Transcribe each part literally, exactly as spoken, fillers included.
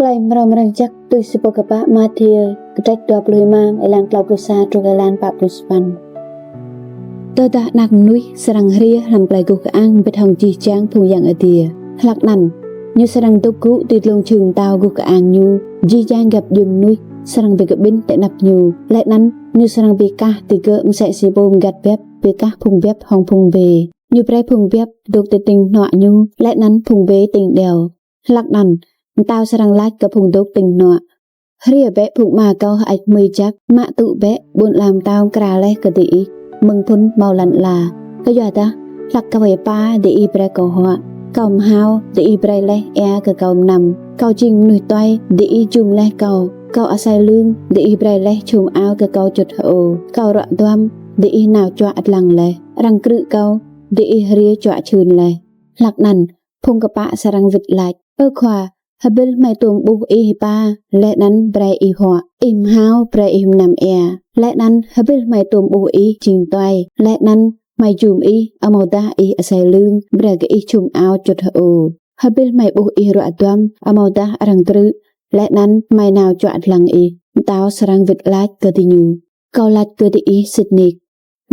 Klei mrâo mrang jăk tui si pô kpă Mathiơ, kdrêč dua pluh êma, êlan tlâo pluh sa truh êlan pă pluh sa păn. Tơdah anak mnuih srăng hriê hlăm klei guh kơang mbĭt hŏng jih jang phung yang adiê, hlăk anăn ñu srăng dôk gŭ ti dlông jhưng mtao guh kơang ñu, jih jang găp djuê mnuih srăng bi kƀĭn ti anăp ñu, leh anăn ñu srăng bi kah digơ̆ msĕ si pô mgăt biăp bi kah phung biăp hŏng phung bê. Ñu brei phung biăp dôk ti tĭng hnuă ñu, leh anăn phung bê tĭng điâo. Hlăk anăn, mtao srăng lač kơ phung dôk tĭng hnuă: Hriê bĕ phung ama kâo hơêč hmưi jăk, mă tŭ bĕ ƀuôn ala mtao mkra leh kơ diih mơ̆ng phŭn mâo lăn ala. Kyuadah hlăk kâo êpa, diih brei kâo huă; kâo mhao, diih brei leh êa kơ kâo mnăm; kâo jing mnuih tuai, diih jum leh kâo; kâo asei lưng, diih brei leh čhum ao kơ kâo čŭt hơô; kâo ruă duam, diih nao čuă dlăng leh; arăng krư̆ kâo, diih hriê čuă čhưn leh. Hlăk anăn, phung kpă srăng wĭt lač: Ơ khua, hbĭl hmei tuôm ƀuh ih êpa, leh anăn brei ih huă, ih mhao, brei ih mnăm êa? Leh anăn hbĭl hmei tuôm ƀuh ih jing tuai, leh anăn hmei jum ih, amâodah ih asei lưng, brei kơ ih čhum ao čŭt hơô? Hbĭl hmei ƀuh ih ruă duam, amâodah arăng krư̆, leh anăn hmei nao čuă dlăng ih? Mtao srăng wĭt lač kơ diñu: Kâo lač kơ diih sĭt nik,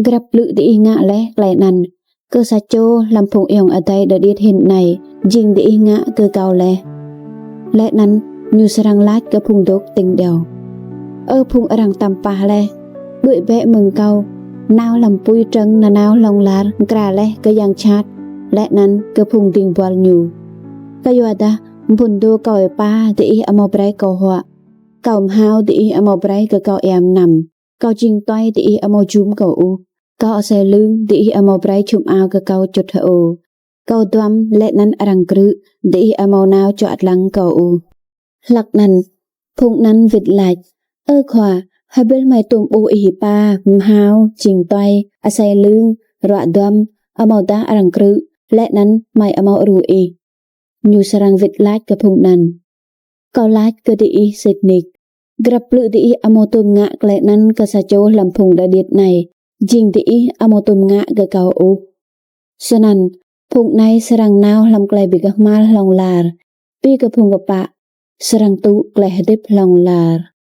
grăp blư̆ diih ngă leh klei anăn kơ sa čô hlăm phung ayŏng adei đơ điêt hĭn anei, jing diih ngă kơ kâo leh. Leh anăn ñu srăng lač kơ phung dôk tĭng điâo: Ơ phung arăng tăm pah leh, đuĕ bĕ mơ̆ng kâo, nao hlăm pui trơ̆ng nanao hlŏng lar mkra leh kơ yang jhat, leh anăn kơ phung dĭng buăl ñu. Kyuadah mphŭn dô kâo êpa, diih amâo brei kâo huă; kâo mhao, diih amâo brei kơ kâo êa mnăm; kâo jing tuai, diih amâo jum kâo ôh; kâo asei lưng, diih amâo brei čhum ao kơ kâo čŭt hơô; kâo duam, leh anăn arăng krư̆, diih amâo nao čuă dlăng kâo ôh. Hlăk anăn, phung anăn wĭt lač: Ơ khua, hbĭl hmei tuôm ƀuh ih êpa, mhao, jing tuai, asei lưng, ruă duam, amâodah arăng krư̆, leh anăn hmei amâo êru ih? Ñu srăng wĭt lač kơ phung anăn: Kâo lač kơ diih sĭt nik, grăp blư̆ diih amâo tuôm ngă klei anăn kơ sa čô hlăm phung đơ điêt anei, jing diih amâo tuôm ngă kơ kâo ôh. Snăn, phung anei srăng nao hlăm klei bi kmhal hlŏng lar, bi kơ phung kpă srăng tŭ klei hdĭp hlŏng lar.